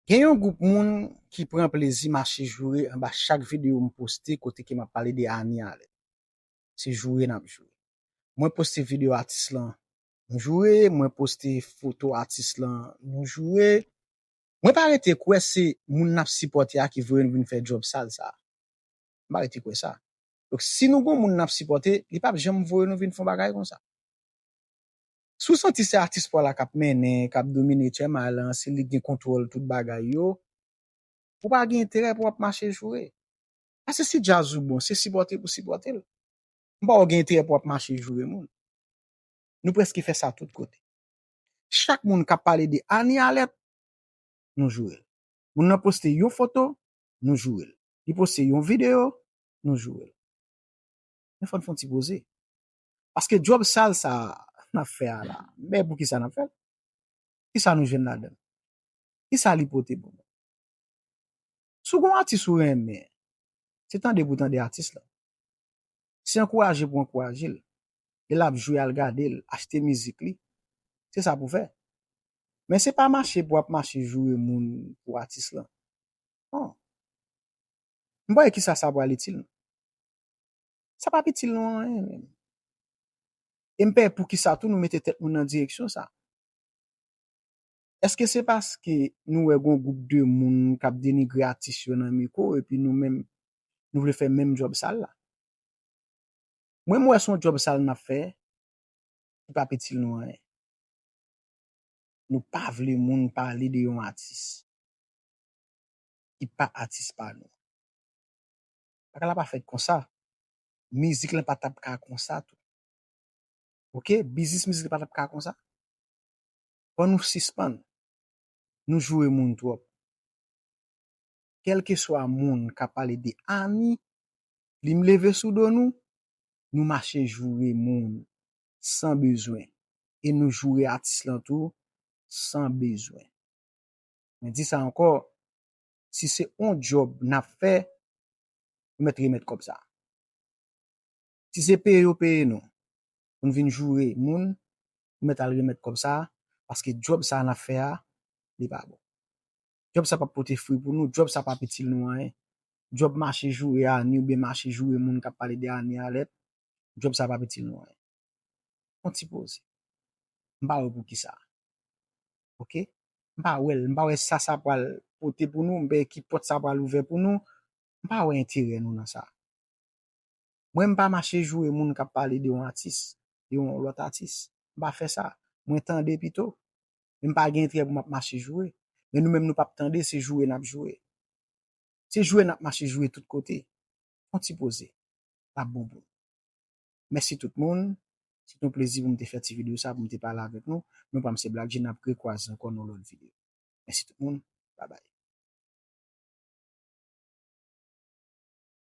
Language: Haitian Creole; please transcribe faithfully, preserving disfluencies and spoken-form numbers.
Gen yon gwoup moun ki pran plezi mache joure anba chak videyo m poste kote ke m ap pale de Anie Alerte. Se joure n ap joure. Mwen poste videyo atis lan, nou joure, mwen poste foto atis lan, nou joure. Mwen pa rete kwè se moun n ap sipòte a ki voye nou vin fè djòb sal sa. M pa rete kwè sa. Donk, si nou gon moun n ap sipòte, li p ap janm voye nou vin fè yon bagay konsa. Si w santi se atis pa w la k ap mennen, k ap domine H M I lan, se li k gen kontwòl tout bagay yo, ou pa gen enterè pou w ap mache joure. Paske si djaz ou bon, se sipòte pou sipòte l. M pa wè w gen enterè pou w ap mache joure moun. Nou prèske fè sa tout kote. Chak moun k ap pale de Anie Alerte, nou joure l. Moun nan poste yon foto, nou joure l. Li poste yon videyo, nou joure l. Men fò n fè yon ti poze. Paske djòb sal sa n ap fè a la, men poukisa n ap fè l? Kisa nou jwenn ladan l? Kisa li pote pou nou? Si w gon atis ou renmen, se tande pou tande atis lan. Se ankouraje pou ankouraje l. E l ap jwe, al gade l, achte mizik li. Se sa pou fè. Men se pa mache pou ap mache joure moun pou atis lan. Non. M pa wè kisa sa pral itil nou. Sa p ap itil nou anyen menm. E m pè poukisa tou nou mete tèt nou nan direksyon sa. Èske se paske nou wè gon gwoup de moun k ap denigre atis yo nan mikwo, epi nou menm, nou vle fè menm djòb sal la? Mwen, m wè se yon djòb sal n ap fè, ki p ap itil nou anyen. Nou pa vle moun pale de yon atis ki pa atis pa nou. Bagay la pa fèt konsa. Mizik lan pa t ap ka konsa tou. Oke? Biznis mizik lan pa t ap ka konsa. Fò nou sispann. Nou joure moun twòp. Kèlkeswa moun k ap pale de Anie, li m leve sou do nou, nou mache joure moun san bezwen. E nou joure atis lan tou san bezwen. Mwen di sa ankò, si se yon djòb n ap fè, nou mèt remèt kòb sa. Si se peye yo peye nou, pou n vin joure moun, nou mèt al remèt kòb sa, paske djòb sa n ap fè a, li pa bon. Djòb sa p ap pote fwi pou nou, djòb sa p ap itil nou anyen. Djòb mache joure Anie oubyen mache joure moun k ap pale de Anie Alerte, djòb sa p ap itil nou anyen. Yon ti poze. M pa wè poukisa. Oke? M pa wè l, m pa wè sa sa pral pote pou nou, m pa wè ki pòt sa pral ouvè pou nou, m pa wè enterè nou nan sa. Mwen, m pa mache joure moun k ap pale de yon atis, de yon lòt atis. M pa fè sa. Mwen tande pito. Men m pa gen enterè pou m ap mache joure. Men nou menm, nou p ap tande, se joure n ap joure. Se joure n ap mache joure tout kote. Yon ti poze. L ap bon pou nou. Mèsi tout moun. Se t yon plezi pou m te fè ti videyo sa, pou m te pale avèk nou. Non pa m se Black G, n ap rekwaze ankò nan lòt videyo. Mèsi tout moun. Babay.